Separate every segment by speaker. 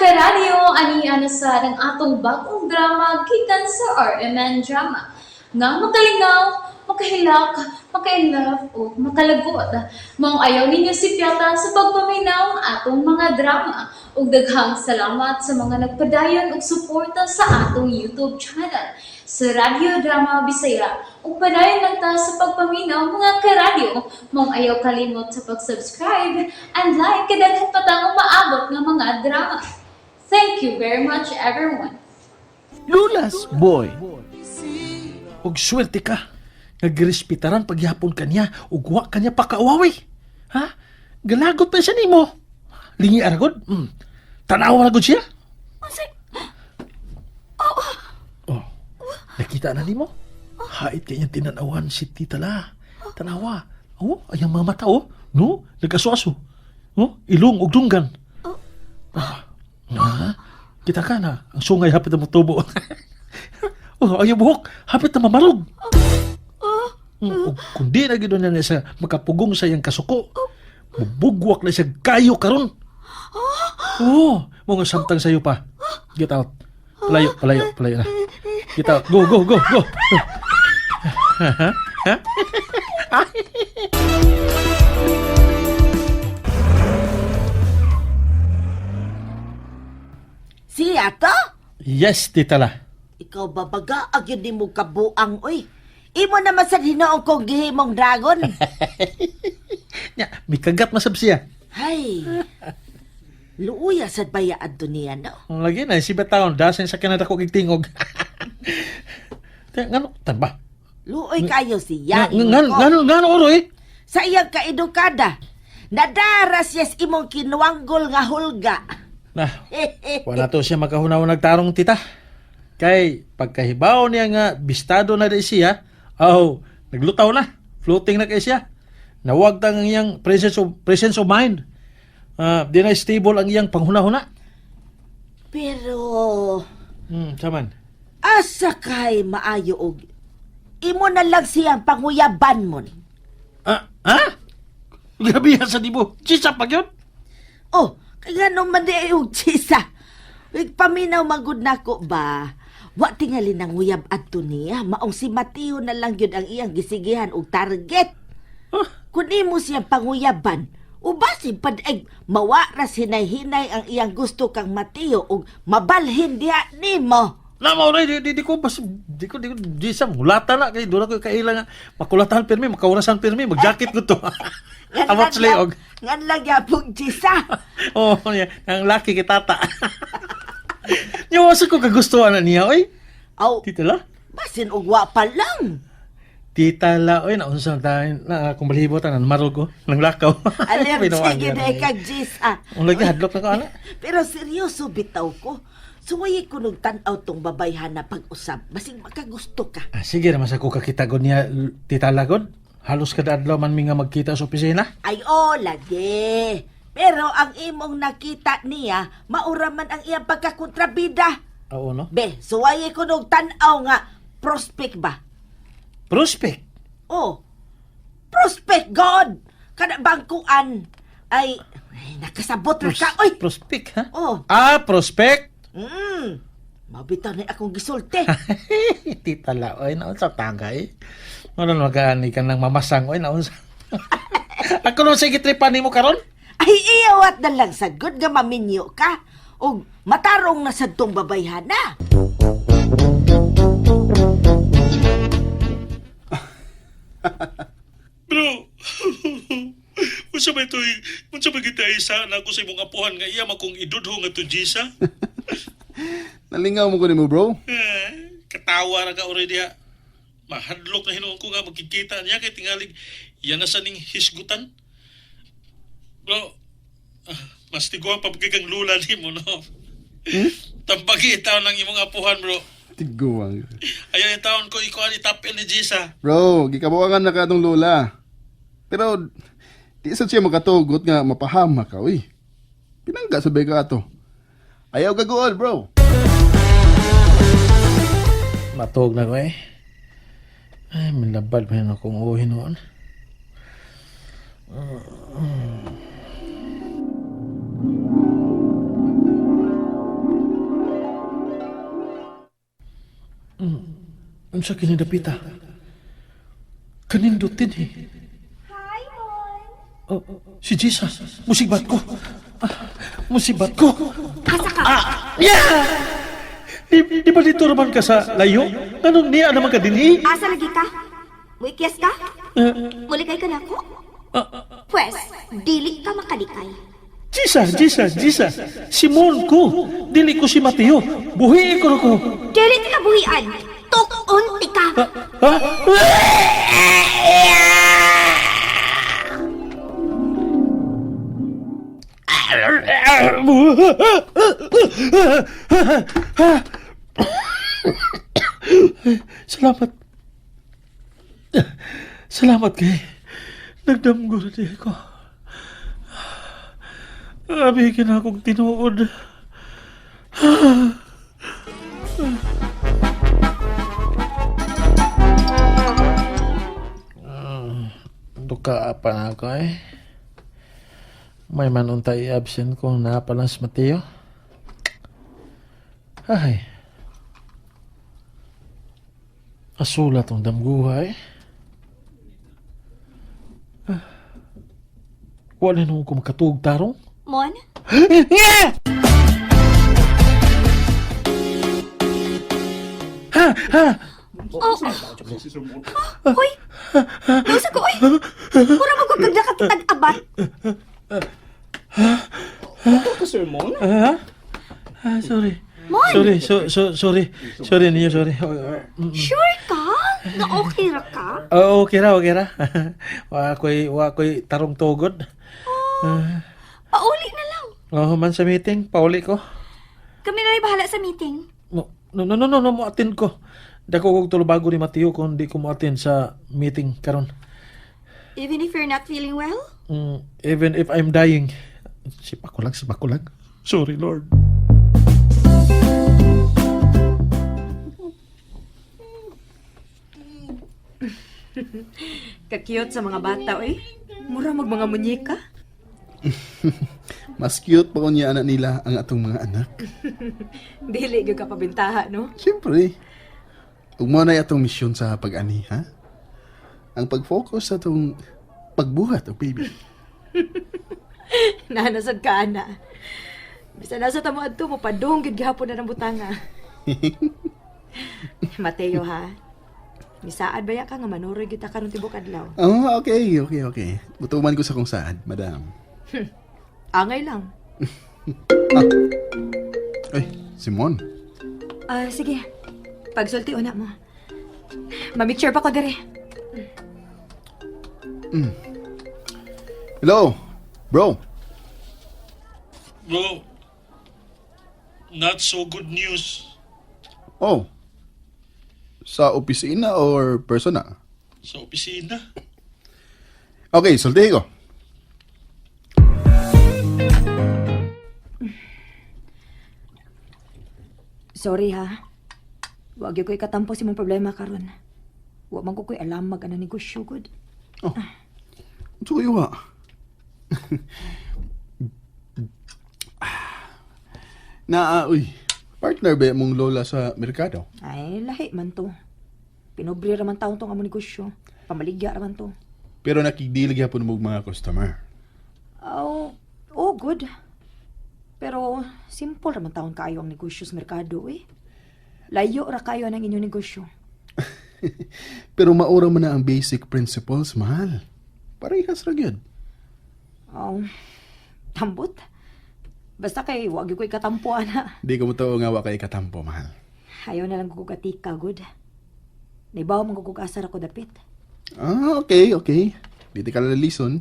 Speaker 1: Karadyo, ani na sa ang atong bagong drama gikan sa RMN Drama. Nga makalingaw, makahilak, maka-inlove o makalagot. Maong ayaw ninyo sipyata sa pagpaminaw ang atong mga drama. Ug daghang salamat sa mga nagpadayon og suporta sa atong YouTube channel sa Radyo Drama Bisaya. Ug padayon lang ta sa pagpaminaw, mga karadyo. Maong ayaw kalimot sa pag-subscribe and like kay daghan pa tang umaabot nga mga drama. Thank you very much, everyone.
Speaker 2: Lola's boy. Og swerte ka. Nagrespetaran pagyapon kaniya ug wa kaniya pakaawawi. Ha? Galagot pa siya nimo. Lingi aragod. Tanawa ragod siya. Oh. Nakita na nimo? Hait kay niyang tinanawan si Tita La. Tanawa. Oh, ay ang mga mata oh. No, nag-aso-aso. Oh, ilong ug dunggan. Ah. Ah, kita ka na. Ang sungay hapit na motubo. Oh, ang iyang buhok hapit na mamarog. Ug kung di na gid na siya makapugong sa iyang kasuko, mubugwak na siya kayo karon. Oh, mo nga samtang sayo pa. Get out. Palayo, palayo, palayo na. Get out. Go, go, go, go. Ha?
Speaker 3: Siya to?
Speaker 2: Yes, Tita La.
Speaker 3: Ikaw babaga, agyon ni mo kabuang, uy. Imo naman sa hinoong kong gihimong dragon.
Speaker 2: Nya, mikagat masab siya.
Speaker 3: Hay. Luuya sad baya adto niya, no?
Speaker 2: Ang lagi na, si Bataon, dasin sa Canada ko tingog. Te, ngano, tan ba?
Speaker 3: Luoy kayo siya.
Speaker 2: Ngano,
Speaker 3: ingon ko.
Speaker 2: ngano, ngano, oroy?
Speaker 3: Sa iyang kaedukada, nadara siya sa imong kinuanggol nga hulga.
Speaker 2: Na, wala to siya makahunaw nagtarong, tita. Kay, pagkahibaw niya nga, bistado na di siya, aw, naglutaw na, floating na kay siya. Nawag tang ang iyang presence of mind. Ah, di na stable ang iyang panghuna-huna.
Speaker 3: Pero,
Speaker 2: Saman.
Speaker 3: asa kay maayo og imo na lang siyang panguyaban mo.
Speaker 2: Ah, ha? Grabe yan sa dibo. Chisa pag yun.
Speaker 3: Oh, kaya ngano man di ay og chisa. Paminaw magud nako ba? Wa tingali nang uyab adto niya, maong si Mateo na lang gyud ang iyang gisigihan og target.
Speaker 2: Huh?
Speaker 3: Kun imo siyang panguyaban, ubasin pad ay mawa ra hinay-hinay ang iyang gusto kang Mateo og mabalhin diha nimo.
Speaker 2: Na mo di, di ko bas di ko di sa mulata na kay doon ako kaila nga makulatahan pirmi makaurasan pirmi magjacket ko to. Amot sila og.
Speaker 3: Ngan lang yapong chisa.
Speaker 2: Oh, niya, ang laki kay tata. Niya wasa ko kagustuhan na niya oy.
Speaker 3: Aw,
Speaker 2: Tita la.
Speaker 3: basin og wa pa lang.
Speaker 2: Tita la oy naunsa ta na akong balibo tanan marog ko nang lakaw.
Speaker 3: Allergy
Speaker 2: Pinuang
Speaker 3: gyud
Speaker 2: yan,
Speaker 3: ay
Speaker 2: eh.
Speaker 3: kag chisa.
Speaker 2: Ang lagi hadlok na ko ana.
Speaker 3: Pero seryoso bitaw ko. Suwayi ko nung tan-aw tong babayhan na pag-usab. Basig makagusto ka.
Speaker 2: Ah, sige naman sa ko kakita ko niya tita la god. Halos kada adlaw man mi nga magkita sa opisina.
Speaker 3: Ay, oh, lagi. Pero ang imong nakita niya, maura man ang iyang pagkakontrabida.
Speaker 2: Oo no.
Speaker 3: Be, suwayi ko nung tan-aw nga prospect ba?
Speaker 2: Prospect.
Speaker 3: Oh, prospect God! Kada bangkuan ay, ay nakasabot ra ka, oy!
Speaker 2: Prospect ha?
Speaker 3: Oh.
Speaker 2: Ah, prospect.
Speaker 3: Mabitaw na akong gisulti.
Speaker 2: Tita la, oy, naunsa tagay. Ano magaan ka nang mamasang, oy, naunsa. Ako naman sa gitripan nimo karon.
Speaker 3: Ay, iyawat na lang sa good nga maminyo ka. Og matarong na sa tong babayhana.
Speaker 2: Bro, unsa ba ito? Unsa ba kita isa na ako sa imong apuhan nga iya makong idudho nga to Jisa?
Speaker 4: Nalingaw mo ko nimo, bro.
Speaker 2: Eh, katawa ra ka ori diha. Mahadlok na hinuon ko nga magkikita niya kay tingalig yan na sa ning hisgutan. Bro, ah, mas tiguan pa pagkikang lula nimo no. Hmm? Tambagi taon ng imong apuhan, bro.
Speaker 4: Tiguang.
Speaker 2: Ayaw yung taon ko ikuan itapil ni Jisa.
Speaker 4: Bro, gikabuangan na ka atong lola. Pero di sad siya makatugot nga mapahama ka, uy. Pinangga sa ka ato. Ayaw gaguol, bro.
Speaker 2: Matog na ko eh. Ay, minabad pa yun akong uwi noon. Unsa kini dapita? Kanindot din eh.
Speaker 5: Hi, Mon!
Speaker 2: Oh, si Jisa, musibat ko. Ah, musibat ko.
Speaker 5: Asa ka?
Speaker 2: Yeah! Di ba dito naman ka sa layo? Anong niya naman ka dinhi?
Speaker 5: Asa lagi ka? Muikyas ka? Mulikay ka na ako? Pwes, dili ka makalikay.
Speaker 2: Jisa, Jisa, Jisa. Simon ko. Dili ko si Mateo. Buhi ko ko.
Speaker 5: Dili ka buhian. Tukon ti ka.
Speaker 2: Ha? Salamat. Salamat kay. Nagdamgo na di ko. Abi akong tinuod. Duka pa na ako eh. May manunta i-absent ko na pala si Mateo. Ay. Asula tong damguha eh. Ah. Wala nung ko makatuog tarong.
Speaker 5: Mon?
Speaker 2: Ha! Ha!
Speaker 5: Oh. Hoy! Nausa ko, oy! Mura mo kag nakakitag abat.
Speaker 2: Ah, ah, sorry.
Speaker 5: Mon!
Speaker 2: Sorry, sorry. Sorry niyo, sorry. Oh, oh.
Speaker 5: Sure ka? Na okay ra ka?
Speaker 2: Oh, okay ra, okay ra. Wa ko'y tarong tugod.
Speaker 5: Pauli na lang.
Speaker 2: Oh, man sa meeting, pauli ko.
Speaker 5: Kami na rin bahala sa meeting.
Speaker 2: No, no, no, no, no, no mo attend ko. Dako kog tulubago ni Mateo kung di ko mo attend sa meeting karon.
Speaker 5: Even if you're not feeling well?
Speaker 2: Even if I'm dying. Sipa ko lang, sipa ko lang. Sorry, Lord.
Speaker 6: Ka-cute sa mga bata, oy. Mura mag mga munyeka.
Speaker 4: Mas cute pa kunya anak nila ang atong mga anak.
Speaker 6: Dili gyud ka pabintaha, no?
Speaker 4: Siyempre. Ug mo na atong misyon sa pag-ani, ha? Ang pag-focus sa atong pagbuhat og baby.
Speaker 6: Nanasad ka, ana. Bisa nasa tamo adto mo padung gyud gihapon na ng butanga. Mateo ha. Misaad ba ya ka nga manuroy gyud ta karon tibok adlaw?
Speaker 4: Oh, okay. Butuman ko sa kung saan, madam.
Speaker 6: Angay lang.
Speaker 4: Ay, Simon.
Speaker 6: Ah, sige. Pagsulti una mo. Mamicture pa ko dire.
Speaker 4: Hello, bro.
Speaker 2: Bro, not so good news.
Speaker 4: Oh. Sa opisina or persona?
Speaker 2: Sa opisina.
Speaker 4: Okay, sultihin ko.
Speaker 6: Sorry ha. Wag gyud ko ikatampo sa imong problema karon. Wa man ko ko'y alam mag ana negosyo gud.
Speaker 4: Oh. Unsa kayo ha? Na, uy. Partner ba mong lola sa merkado?
Speaker 6: Ay, lahi man to. Pinobre ra man taon tong among negosyo. Pamaligya ra man to.
Speaker 4: Pero nakigdeal gyapon mo og mga customer.
Speaker 6: Oh, oh good. Pero simple ra man taon kaayo ang negosyo sa merkado eh. Layo ra kayo ng inyong negosyo.
Speaker 4: Pero maura man na ang basic principles, mahal. Parehas ra gyud.
Speaker 6: Oh, tambot. Basta kay wag gyud ko ikatampo ana.
Speaker 4: Di ko mo tao nga wa kay katampo, mahal.
Speaker 6: Ayaw na lang ko katika good. Naibaw man ko asar ako dapit.
Speaker 4: Ah, okay. Di ti ka lalison.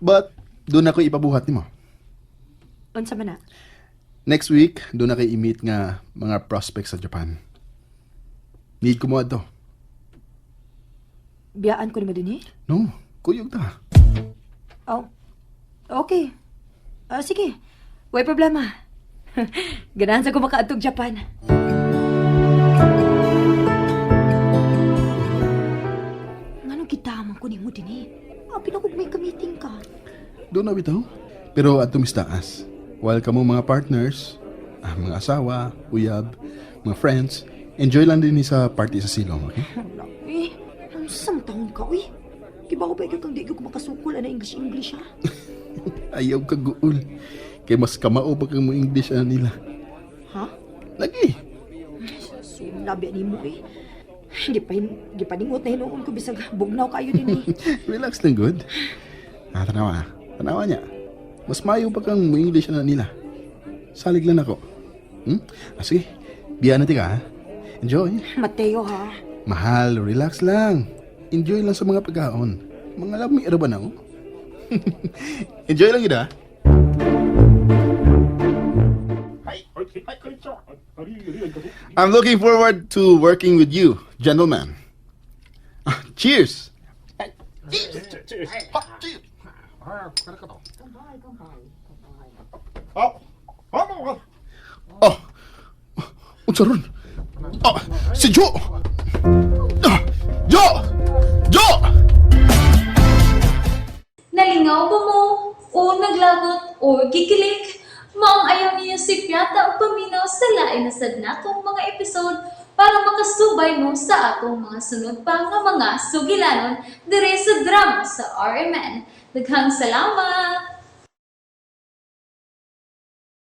Speaker 4: But, doon ako ipabuhat nimo.
Speaker 6: Unsa man na?
Speaker 4: Next week, doon na kay i-meet nga mga prospects sa Japan. Need ko mo adto.
Speaker 6: Biyaan ko nimo dinhi?
Speaker 4: No, kuyog ta.
Speaker 6: Oh, okay. Ah, sige. Way problema. Ganahan sa ko makaadtog Japan. Nganong kita man ko nimo dinhi? Abi na kog may ka-meeting ka.
Speaker 4: Doon na bitaw. Pero adto mis taas. While kamo mga partners, mga asawa, uyab, mga friends, Enjoy lang din ni sa party sa silong, okay?
Speaker 6: Wala, eh. Ang taon ka, uy. Kibaw ba ikaw kang di ko makasukol ana English English ha?
Speaker 4: Ayaw ka guol. Kay mas kamao pa kang mo English ana nila.
Speaker 6: Ha?
Speaker 4: Lagi.
Speaker 6: So, labi ni mo eh. Gipaningot na hinuon ko bisag bugnaw kayo din eh.
Speaker 4: Relax lang, good. Ah, tanawa. Ah. Tanawa niya. Mas mayo pa kang mo English na nila. Salig lang ako. Ah, sige. Biya na tika, ha? Enjoy.
Speaker 6: Mateo ha.
Speaker 4: Mahal, relax lang. Enjoy lang sa mga pagkaon. Mga lami, ba na, oh? Enjoy lang yun, ah. I'm looking forward to working with you, gentlemen. Ah, cheers! Cheers! Cheers! Oh! Unsa ron? Oh, si Joe! Ah, Joe! Joe!
Speaker 1: Nalingaw ba mo? O naglagot o gikilig? Maong ayaw niya si Piata ang paminaw sa lain na sad natong mga episode para makasubay mo sa atong mga sunod pa nga mga sugilanon dire sa drama sa RMN. Daghang salamat!